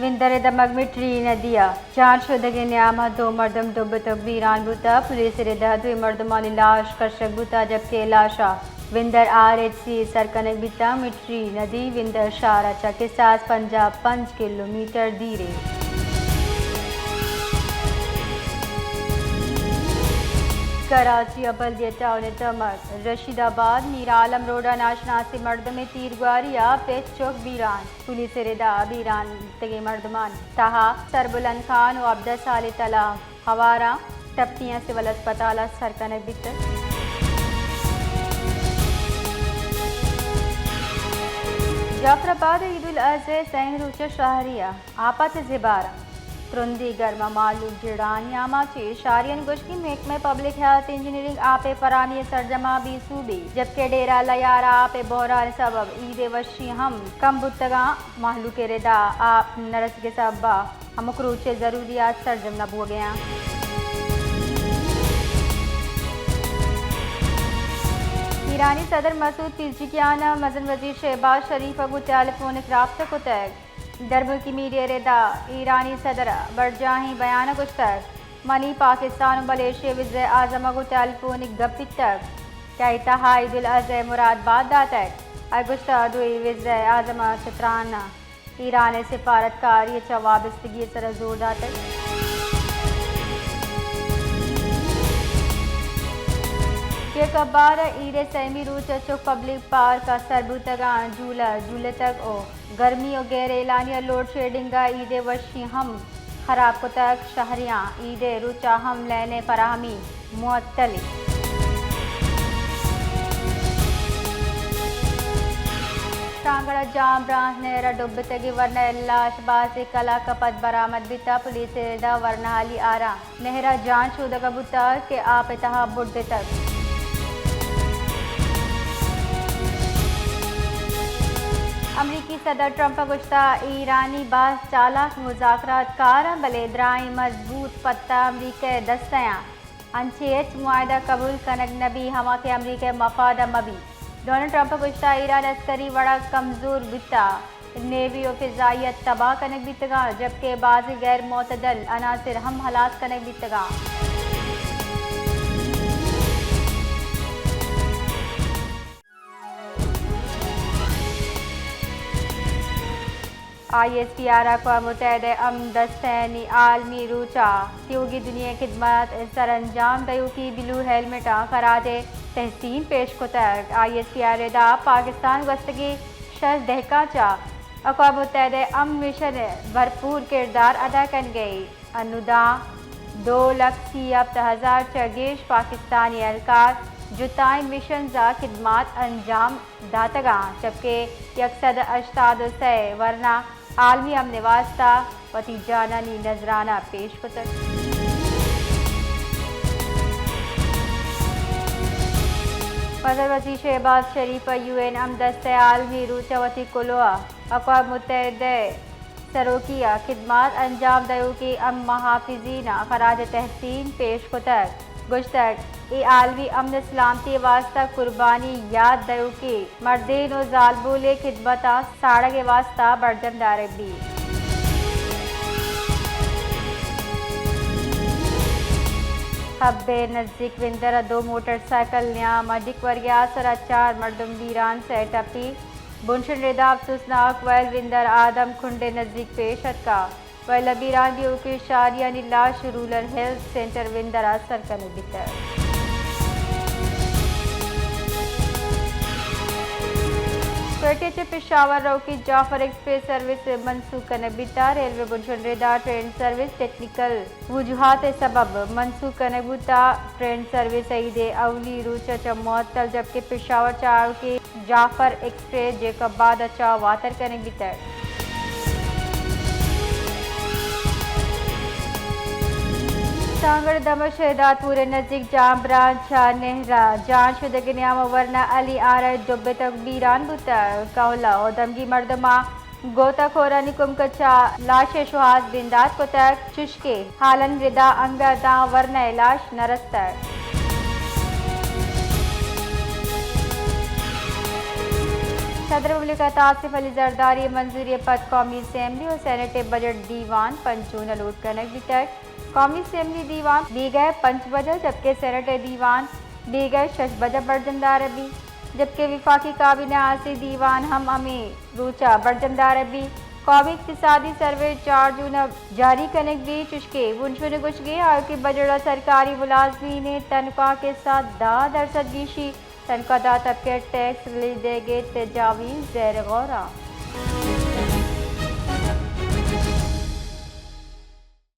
وندر ءِ دمگ مٹری ندی ءَ جان شودگ ءِ نیام ءَ دو مردم ڈبتگ بیران بوتگ۔ پولیس ءِ رد ءَ دوئیں مردمانی لاش کشگ بوتگ، جبکہ لاش ءَ وندر آر ایچ سی سر کنگ بیتگ۔ مٹری ندی وندر شہر ءَ چہ کساس پنجاہ پنچ کلومیٹر دیر انت۔ کراچی ءِ بلدیہ ٹاؤن ءِ دمگ رشید آباد میر عالم روڈ ءَ ناشناسیں مردمے تیرگواری ءَ پچ چک بیران۔ پولیس ءِ رد ءَ بیران بیتگیں مردمانی تہا سربلند خان ءُ ہبدہ سالیں تلا ہوار ءَ ٹپی ءَ سول ہسپتال ءَ سر کنگ بیتگ۔ جعفر آباد ءَ عید الاضحی ءِ سئیں روچ ءَ شہری ءَ آپ ءَ چہ زبہر ءَ ترندیں گرم ءَ مہلوک جیڑھانی آماچ۔ شہریانی گوشگ انت، محکمہ پبلک ہیلتھ انجینئرنگ آپ ءِ فراہمی ءَ سرجم ءَ بے سوب انت، جبکہ ڈیرہ لیار ءَ آپ ءِ بحران ءِ سبب عید ءِ وشی ہم کم بوتگ ءُ مہلوک ءِ رد ءَ آپ نہ رسگ ءِ سبب ءَ ہمک روچ ءِ ضروریات سرجم نہ بوگ ءَ انت۔ ایرانی صدر مسعود پیزشکیان ءَ مزن وزیر شہباز شریف ءَ گوں ٹیلی فونک رابطہ کتگ۔ درملکی میڈیا ءِ رد ءَ ایرانی صدر ءَ برجاہیں بیان ءَ گوشتگ، منی پاکستان ءُ ملائیشیا ءِ وزیر اعظم ءَ گوں ٹیلی فونک گپ بیتگ کہ آئی ءِ تہا عید الاضحی ءِ مراد بات داتگ۔ آئی ءَ گوشتگ، دوئیں وزیر اعظم ءَ چہ تران ءَ ایران ءِ سفارتکاری ءَ چہ وابستگی ءِ سر ءَ زور داتگ۔ جیکب آباد ءَ عید ءِ سیمی روچ ءَ چک پبلک پارک ءَ سر بوتگ ءُ جولہ جولتگ ءُ گرمی ءُ غیر اعلانیہ لوڈ شیڈنگ ءَ عید ءِ وشی ہم خراب کتگ۔ شہریاں عید ءِ روچ ءَ ہم لین ءِ فراہمی معطل انت۔ سانگڑ ءِ جام برانز نہر ءَ ڈبتگیں ورنا ءِ لاش بازیں کلاک ءَ پد برآمد بیتگ۔ پولیس ءِ رد ءَ ورنا علی آرا نہر ءَ جان شودگ ءَ بوتگ کہ آپ ءِ تہا بڈتگ۔ امریکی صدر ٹرمپ ءَ گوشتگ، ایرانی باز چالاک مذاکرات کار انت، بلے درائیں مضبوط پتہ امریکہ ءِ دست ءَ انت۔ انچیں ہچ معاہدہ قبول کنگ نہ بیت، ہما کہ امریکہ ءِ مفاد ءَ مہ بیت۔ ڈونلڈ ٹرمپ ءَ گوشتگ، ایران عسکری وڑ ءَ کمزور بیتگ، نیوی ءُ فضائیہ تباہ کنگ بیتگ انت، جبکہ بازیں غیر معتدل عناصر ہم ہلاس کنگ بیتگ انت۔ آئی ایس پی آر اقوام متحدہ ءِ امن دستانی عالمی روچ ءَ تیوگیں دنیا ءِ خدمات ءِ سرانجام دئیوکیں بلو ہیلمٹ ءَ خراج تحسین پیش کتگ۔ آئی ایس پی آر ءِ رد ءَ پاکستان گوستگیں شش دہک ءَ چہ اقوام متحدہ ءِ امن مشن ءَ بھرپور کردار ادا کنگ ءَ انت۔ انوں داں دو لکھ سی ہپت ہزار چہ گیش پاکستانی اہلکار جتائیں مشنز ءَ خدمات انجام داتگ انت، جبکہ یک سد ہشتاد ءُ سئے ورنا عالمی امن ءِ واستہ وتی جانانی نذرانہ پیش کتگ۔ مزن وزیر شہباز شریف ءَ یو این امن دست ءِ عالمی روچ ءَ وتی کلوہ ءَ اقوام متحدہ ءِ سروکی ءَ خدمات انجام دئیوکیں امن محافظین ءَ خراج تحسین پیش کتگ۔ گوشتگ، اے عالمی امن ءُ سلامتی ءِ واستہ قربانی یات دئیوکیں مردین ءُ زالبولیں خدمتاں ساڑگ ءِ واستہ برجم دارگ بیت۔ حب ءِ نزیک وندر ءَ دو موٹر سائیکل نیام ءَ ڈیک ورگ ءِ آسر ءَ چار مردم بیران، سئے ٹپی۔ بنشن رد ءَ افسوسناک ویل وندر آدم کنڈ ءِ نزیک پیش اتکگ۔ ویل ءَ بیران بیوکیں شہریانی لاش رورل ہیلتھ سینٹر وندر ءَ سر کنگ بیتگ۔ کوئٹہ چہ پشاور روکیں جعفر ایکسپریس سروس منسوخ کنگ بیتگ۔ ریلوے بنشن رد ءَ ٹرین سروس ٹیکنیکل وجوہات ءِ سبب منسوخ کنگ بوتگ۔ ٹرین سروس عید ءِ اولی روچ ءَ چہ معطل، جبکہ پشاور چہ آؤکیں جعفر ایکسپریس جیکب آباد ءَ چہ واتر کنگ بیتگ۔ سانگڑ دمگ شہداد پور ءِ نزیک جام برانز ءَ نہر ءَ جان شودگ ءِ نیام ءَ ورنا علی آرا ڈبتگ بیران بوتگ۔ کہول ءَ اودمگی مردماں گوتہ کورانی کمک ءَ چہ لاش ءِ شوہاز بندات کتگ، چشکہ ہالانی رد ءَ انگہ داں ورنا ءِ لاش نہ رستگ۔ صدر مملکت آصف علی زرداری ءِ منظوری ءَ پد قومی اسمبلی ءُ سینیٹ ءِ بجٹ دیوان پنچ جون ءَ لوٹ کنگ بیتگ۔ قومی اسمبلی دیوان بیگہ ءَ پنچ بجہ، جبکہ سینیٹ ءِ دیوان بیگہ ءَ شش بجہ برجمدار بیت، جبکہ وفاقی کابینہ آسے دیوان ہم ہمے روچ ءَ برجمدار بیت۔ قومی اقتصادی سروے چار جون ءَ جاری کنگ بیت، چشکہ بنشون ءِ گوشگ ءَ آیوکیں بجٹ ءَ سرکاری ملازمین ءِ تنخواہ ءِ کسہ ءَ دہ درسد گیشی، تنخواہ دار طبقہ ءَ ٹیکس ریلیف دیگ ءِ تجاویز زیر غور اَنت۔